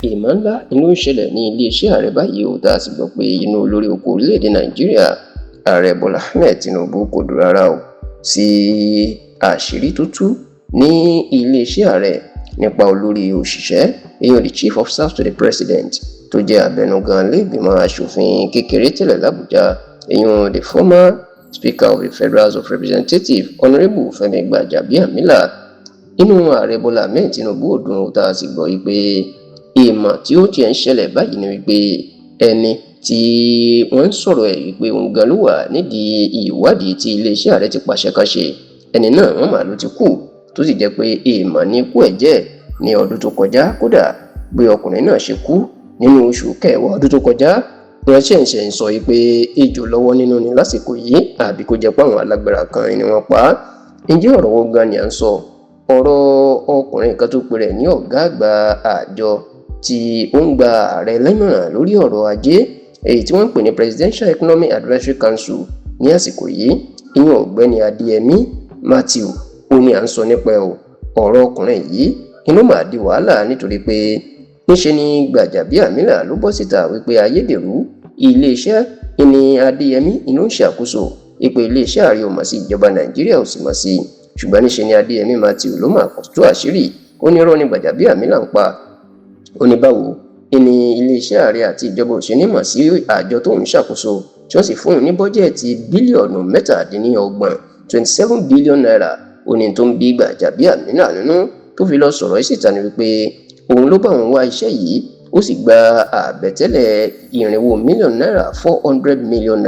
Èèmọ̀ ńlá ló ń ṣẹlẹ̀ ní iléeṣẹ́ ààrẹ báyìí ó, tá a sì gbọ́ pé inú olórí oko orílẹ̀-èdè Nàìjíríà, Ààrẹ Bọ́lá Ahmed Tinubu, kò dùn rárá o sí àṣírí tó tú ní iléeṣẹ́ ààrẹ nípa olórí òṣìṣẹ́, èèyàn the Chief of Staff to the President, tó jẹ́ abẹnugan lẹ́gbìmọ̀ aṣòfin kékeré tẹ́lẹ̀ làbújá, èèyàn the former Speaker of the Federal House of Representatives, Honourable Fẹ́mi Gbàjàbíàmílà. Inú Ààrẹ Bọ́lá Ahmed Tinubu ò dùn. Tá a sì gbọ́ wípé èèmọ̀ tí ó tiẹ̀ ń ṣẹlẹ̀ báyìí ni wípé ẹni tí wọ́n ń sọ̀rọ̀ ẹ̀ wípé òun gan ló wà nídìí ìwádìí tí iléeṣẹ́ ààrẹ ti pàṣẹ kan ṣe, ẹni náà wọ́n mà ló ti kú, tó sì jẹ́ pé èèmọ̀ ní ikú ẹ̀ jẹ́ ní ọdún tó kọjá. Kódà, bí ọkùnrin náà ṣe kú nínú oṣù kẹwàá ọdún tó kọjá, wọ́n ṣẹ̀ṣẹ̀ ń sọ pé ejò lọ́wọ́ nínú ni lásìkò yìí, àbí kó jẹ́ pé àwọn alágbára kan ni wọ́n pa á. Ǹjẹ́ ọ̀rọ̀ wo gan ni à ń sọ? Ọ̀rọ̀ ọkùnrin kan tó pe rẹ̀ ní ọ̀gá àgbà àjọ tí ó ń gba ààrẹ lámọ̀ràn lórí ọ̀rọ̀ ajé, èyí tí wọ́n ń pè ní Presidential Economic Advisory Council ní àsìkò yìí, ìyẹn Ọ̀gbẹ́ni Adéyẹmí Matthew, ó ní à ń sọ nípa ẹ̀ o. Ọ̀rọ̀ ọkùnrin yìí inú máa di wàhálà, nítorí pé níṣe ni Gbàjàbíàmílà ló bọ́ síta wípé ayédèrú iléeṣẹ́ ìní Adéyẹmí inú ń ṣàkóso ìpè iléeṣẹ́ ààrẹ ò mọ̀ sí, ìjọba Nàìjíríà ò sì mọ̀ sí. Ṣùgbọ́n níṣe ni Adéyẹmí Matthew ló máa tú àṣírí. Ó ní irọ́ ni Gbàjàbíàmílà ń pa. Ó ní báwo ìní iléeṣẹ́ ààrẹ àti ìjọba òṣèlú mọ̀ sí àjọ tó ń ṣàkóso, tí wọ́n sì fún un ní bọ́jẹ̀tì bílíọ̀nù 27, ₦27 billion. Ó ní tó ń bí Gbàjàbíàmílà nínú tó fi lọ sọ̀rọ̀ síta ni wípé òun ló bá òun wá iṣẹ́ yìí, ó sì gba àbẹ̀tẹ́lẹ̀ 400 mílíọ̀nù náírà, ₦400 million.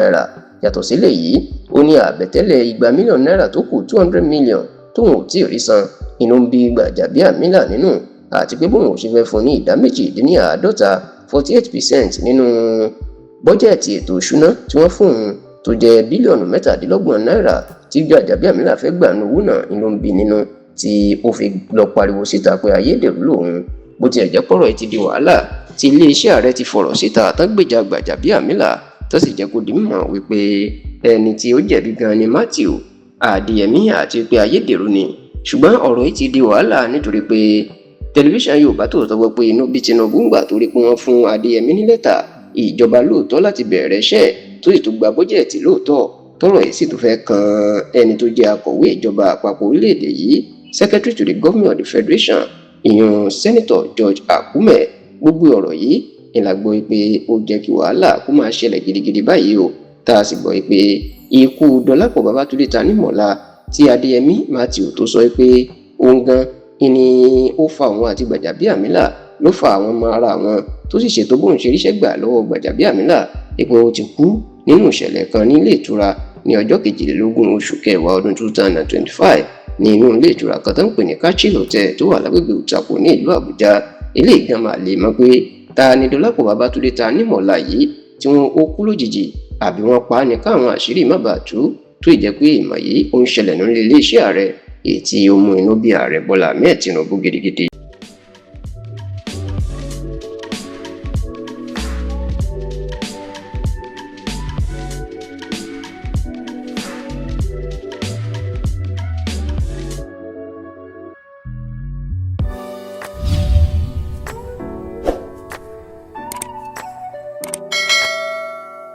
Yàtọ̀ sílẹ̀ yìí, ó ní àbẹ̀tẹ́lẹ̀ 200 mílíọ̀nù náírà tó kù, 200 million, tóun ò tí ì rí san. Inú ń bí Gbàjàbíàmílà nínú, àti pé bóun ò ṣe fẹ́ fún ní ìdá 48, 48% nínú bọ́jẹ̀tì ètò ìṣúná tí wọ́n fún òun tó jẹ́ bílíọ̀nù 27 náírà tí Gbàjàbíàmílà fẹ́ gbà ní owó náà. Inú ń bí nínú tí ó fi lọ pariwo síta pé ayédèrú lòun. Bó tiẹ̀ jẹ́ pọ̀rọ̀ yìí ti di wàhálà, tí iléeṣẹ́ ààrẹ ti fọ̀rọ̀ síta tán gbèjà Gbàjàbíàmílà, tó sì jẹ́ kó di mímọ̀ wípé ẹni tí ó jẹ̀bi gan ni Matthew Adéyẹmí, àti pé ayédèrú ni. Ṣùgbọ́n ọ̀rọ̀ yìí ti di wàhálà, nítorí pé Tẹlifíṣàn Yorùbá Tòótọ́ gbọ́ pé inú bí Tinubu ń gbà torí pé wọ́n fún Adéyẹmí ní lẹ́tà ìjọba lóòótọ́ láti bẹ̀rẹ̀ iṣẹ́, tó sì tún gba bọ́jẹ̀tì lóòótọ́. Tọ́rọ̀ yìí sì tún fẹ́ kan ẹni tó jẹ́ akọ̀wé ìjọba àpapọ̀ orílẹ̀-èdè yìí, Secretary to the Government of the Federation, ìyẹn Senator George Akume. Gbogbo ọ̀rọ̀ yìí ìlà gbọ́ pé ó jẹ́ kí wàhálà kó máa ṣẹlẹ̀ gidigidi báyìí o. Tá a sì gbọ́ pé ikú Dọlápọ̀ Babátúndé Tanímọ̀lá tí Adéyẹmí Matthew tó sọ pé òun gan ni ó fa òun àti Gbàjàbíàmílà ló fa àwọn ọmọ ara àwọn, tó sì ṣètò bóun ṣe ríṣẹ́ gbà lọ́wọ́ Gbàjàbíàmílà, ipò ó ti kú nínú ìṣẹ̀lẹ̀ kan nílé ìtura ní ọjọ́ 22 oṣù kẹwàá ọdún 2025, ní inú ilé ìtura kan tó ń pè ní Kachil Hotel tó wà lágbègbè Utako ní ìlú Àbújá. Eléyìí gan máa lè mọ̀ pé ta ni Dọlápọ̀ Babátúndé Tanímọ̀lá yìí tí wọ́n ó kú lójijì, àbí wọ́n pa á ní, káwọn àṣírí má bàa tú, tó ìjẹ́ pé ìmọ̀ yìí ó ń ṣẹlẹ̀ nílé iléeṣẹ́ ààrẹ, èyí tí ó mú inú bí Ààrẹ Bọ́lá Ahmed Tinubu gidigidi.